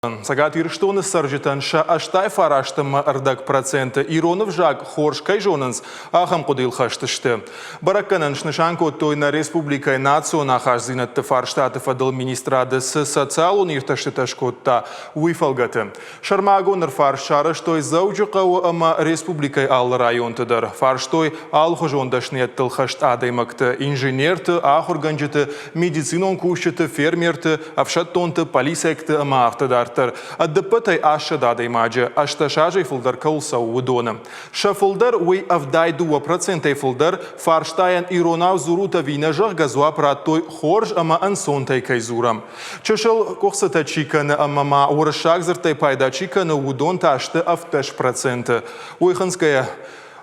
Цӕгат Ирыстоны цӕрджытӕн сӕ 89 ӕмӕ ӕрдӕг проценты ирон ӕвзаг хорз кӕй зонынц, ахӕм хъуыдыйыл хӕст сты. Бӕрӕггӕнӕн снысан кодтой нӕ республикӕйы национ ахастдзинӕдты фарстаты фӕдыл министрады цы социалон иртӕстытӕ скодта, уый фӕлгӕты. Сӕрмагонд ӕрфарст сарӕзтой Дзӕуджыхъӕуы ӕмӕ республикӕйы алы районты дӕр. Фарстой алыхуызон дӕсныйӕдтыл хӕст адӕймӕгты, инженерты, ахуыргӕнджыты, медицинон кусджыты, фермерты, ӕфсӕддонты, полицейӕгты ӕмӕ афтӕ дарддӕр. Ӕдыппӕтӕй 800 адӕймаджы, 18 азӕй фылдӕр кӕуыл цӕуы, уыдоны. Сӕ фылдӕр, уый 72 процентӕй фылдӕр, фарстайӕн иронау дзурут ӕви нӕ, зӕгъгӕ, дзуапп радтой хорз ӕмӕ ӕнцонтӕй кӕй дзурӕм. Чысыл къуыхцытӕ чи кӕны ӕмӕ ма уырыссаг дзырдтӕй пайда чи кӕны, уыдон та сты 17 проценты. Уый хынцгӕйӕ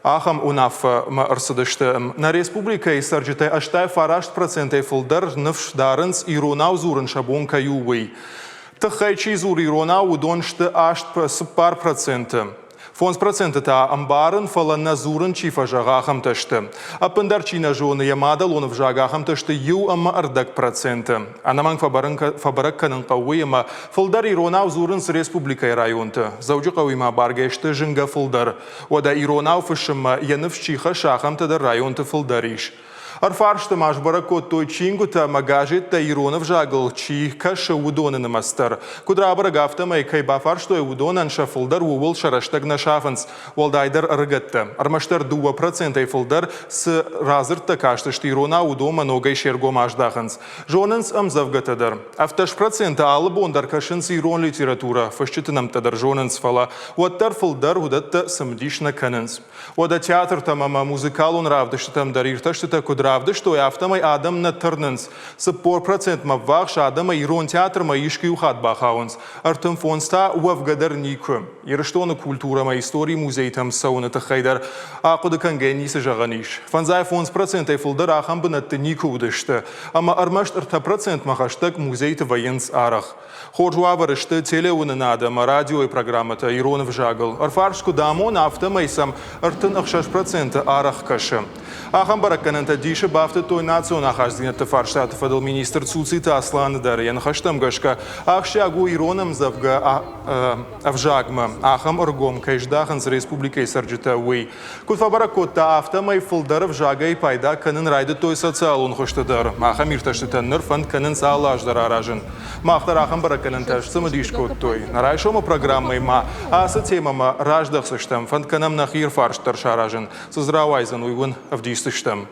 ахӕм уынаффӕмӕ ӕрцыдысты. Нӕ республикӕйы цӕрджытӕ 89 процентӕй фылдӕр ныфс дарынц, иронау дзурын сӕ бон кӕй у, уый. Тыххӕй чи дзуры иронау, уыдон сты 8 4 проценты. 5 проценты та ӕмбарын, фӕлӕ нӕ дзурын чи фӕзӕгъы, ахӕмтӕ сты. Ӕппындӕр чи нӕ зоны йӕ мадӕлон ӕвзаг, ахӕмтӕ сты 1,5 проценты. Ӕнӕмӕнг фӕбӕрӕг кӕнын хъӕуы уый, ӕмӕ фылдӕр иронау дзурынц республикӕйы районты. Дзӕуджыхъӕуимӕ баргӕ сты зынгӕ фылдӕр. Уӕдӕ иронау фыссынмӕ йӕ ныфс чи хӕссы, ахӕмтӕ дӕр районты фылдӕр ис. Ӕрфарсты ма сбӕрӕг кодтой чингуытӕ ӕмӕ газеттӕ ирон ӕвзагыл чи кӕсы, уыдоны нымӕц дӕр. Куыд рабӕрӕг, афтӕмӕй кӕй бафарстой, уыдонӕн сӕ фылдӕр ууыл сӕ рӕстӕг нӕ сафынц, уӕлдайдӕр ӕрыгӕттӕ. Ӕрмӕстдӕр 2 процентӕй фылдӕр цы радзырдтӕ кастысты иронау, уыдонмӕ ногӕй се ргом аздахынц. Зонынц ӕмдзӕвгӕтӕ дӕр. 17 проценты алы бон дӕр кӕсынц ирон литературӕ, фысджыты нӕмттӕ дӕр зонынц, фӕлӕ уӕддӕр фылдӕр уыдӕттӕ цымыдис нӕ кӕнынц. Уӕдӕ театртӕм ӕмӕ музыкалон равдыстытӕм дӕр иртӕстытӕ куыд равдыстой, афтӕмӕй адӕм нӕ тырнынц. 40 процентмӕ ввахс адӕмӕй ирон театрмӕ искуы иу хатт бахауынц, 35 та уӕвгӕ дӕр никуы. Ирыстоны культурӕ ӕмӕ историйы музейтӕм цӕуыны тыххӕй дӕр ахъуыды кӕнгӕйӕ ницы зӕгъӕн ис. 55 процентӕй фылдӕр ахӕм бынӕтты никуы уыдысты, ӕмӕ ӕрмӕст 3 процентмӕ хӕстӕг музейты вӕййынц арӕх. Хорз уавӕры сты телеуынынад ӕмӕ радиойы программӕтӕ ирон ӕвзагыл. Ӕрфарст куыд амоны, афтӕмӕй сӕм 36 проценты арӕх кӕсы. Ахӕм бӕрӕггӕнӕнтӕ дисы бафтыдтой национ ахастдзинӕдты фарстаты фӕдыл министр Цуциты Асланы дӕр. Йӕ ныхӕстӕм гӕсгӕ, ахсджиаг у ирон ӕмдзӕвгӕ ӕвзагмӕ ахӕм ӕргом кӕй здахынц республикӕйы цӕрджытӕ, уый. Куыд фӕбӕрӕг кодта, афтӕмӕй фылдӕр ӕвзагӕй пайда кӕнын райдыдтой социалон хуызты дӕр. Ахӕм иртӕстытӕ ныр фӕнд кӕнынц алы аз дӕр аразын. Мах дӕр ахӕм бӕрӕггӕнӕнтӕ сцымыдис кодтой. Нӕ райсомы программӕйы ма ацы темӕмӕ раздӕхдзыстӕм, фӕнд кӕнӕм нӕхи ӕрфарст дӕр саразын. Цы дзы рауайдзӕн, уый уын ӕвдисдзыстӕм.